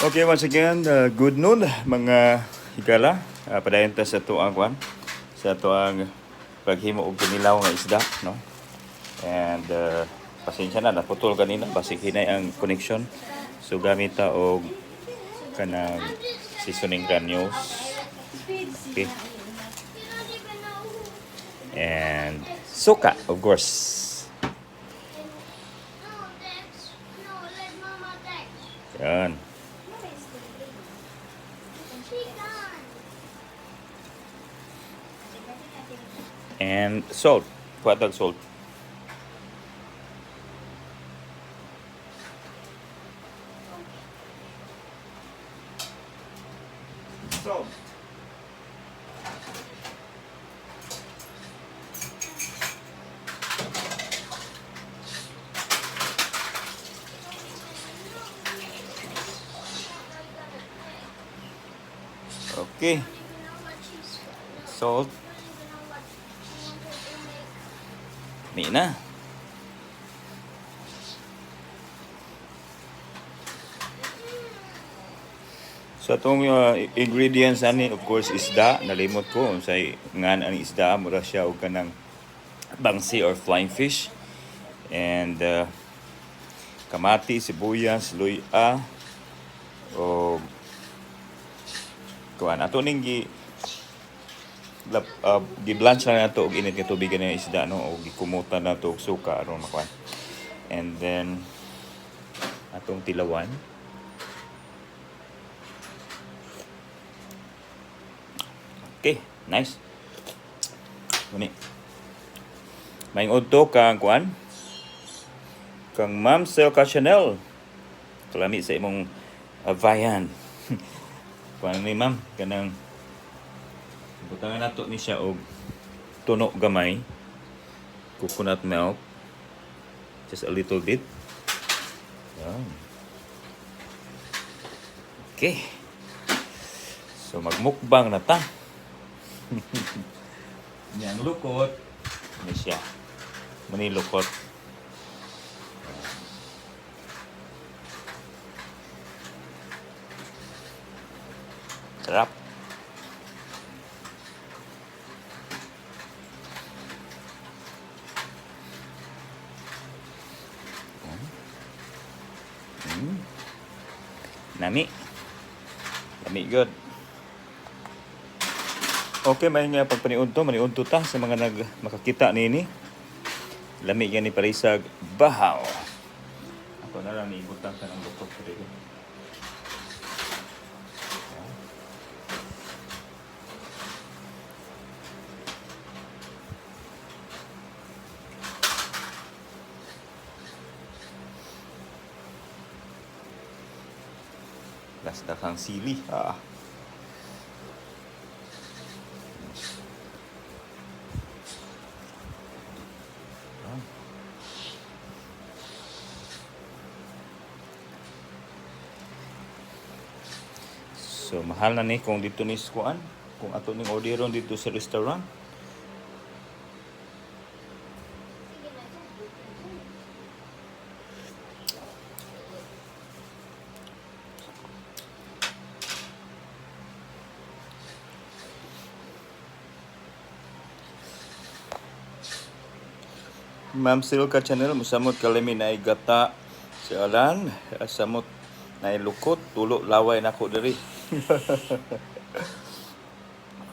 Okay, once again, good noon mga higala. Padayon ta sa tuang kwan, sa tuang paghimo og kinilaw nga isda, no? And pasensya na, naputol kanina, basig hinay ang connection. So gamit ta og kanang seasoning granules. Okay. And suka, of course. No, that's no. Let Mama text. Yan. She gone. And salt. Kuha salt. Salt. Okay. I don't even know what she's. Salt. I don't even know what she wanted to make. Ni na. So atong ingredients ani, of course, isda. Nalimot ko unsay ngan ang isda. Mura siya og kanang bangsi or flying fish and kamati, sibuyas, luya o kuan ato ning gi lap, gi-blanch lang nato og init nga tubig ang isda, no, o gikumutan nato og suka aron makuan. And then atong tilawan. Okay, nice. Muni. Maayong udto kang kuan. Kang Ma'am Selka Chanel. Kalami sa imong viand. Kuan ni ma'am, kanang butangan nato ni siya og tuno gamay. Coconut milk. Just a little bit. Yan. Okay. So magmukbang na ta. Niyang lukot. Ano siya? Mani lukot. Sarap. Nami. Nami good. Okay, may nga pagpaniudto, maniudto ta sa mga nag makakita nini. Lami gani parisag bahaw. Ako na lang ibutang ka ng lukot diri. Last kang sili. Ah. So mahal na ni kung dito ni kuan, kung ato ning orderon dito sa restaurant. Ma'am Silka Channel, musamot kalimi na gata si Alan, samot na lukot, tulo laway nako diri.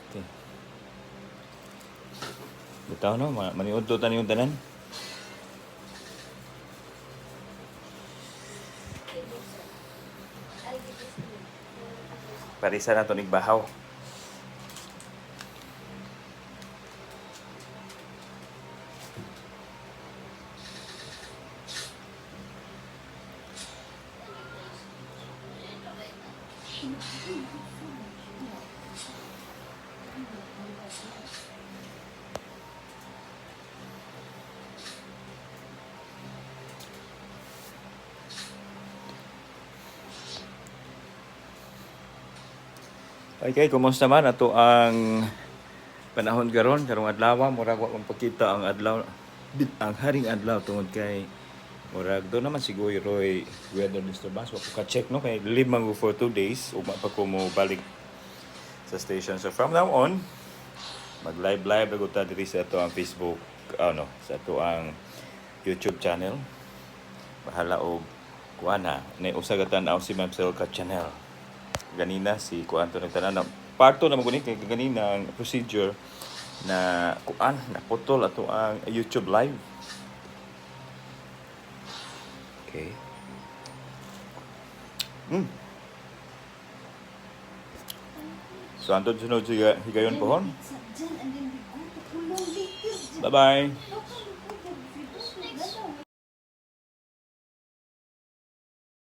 Okay. Bitaw no, maniudto ta niyong tanan. Parisa na to nig bahaw. Okay, kumusta man ato ang panahon karon, karong adlaw, murag wa man pagkita ang adlaw, ang haring adlaw tungod kay Murag doon naman siguro weather disturbance. Wa ko ka-check, no, kay leave man ko for 2 days. Ugma pa ko mo balik sa station. So from now on, mag live live ra ta diri sa ato ang Facebook, ano, sa ato ang YouTube channel. Bahala og kuan ha. Nay usa ka tan-aw si Ma'am Sel ka channel. Ganina si kuan to nagtanan na parto na mo kay ganina ang procedure na kuan na putol ato ang YouTube live. Okay. So antod sunod siya higayon pohon. Pizza dyan, and then we go to Kulong later. Bye-bye.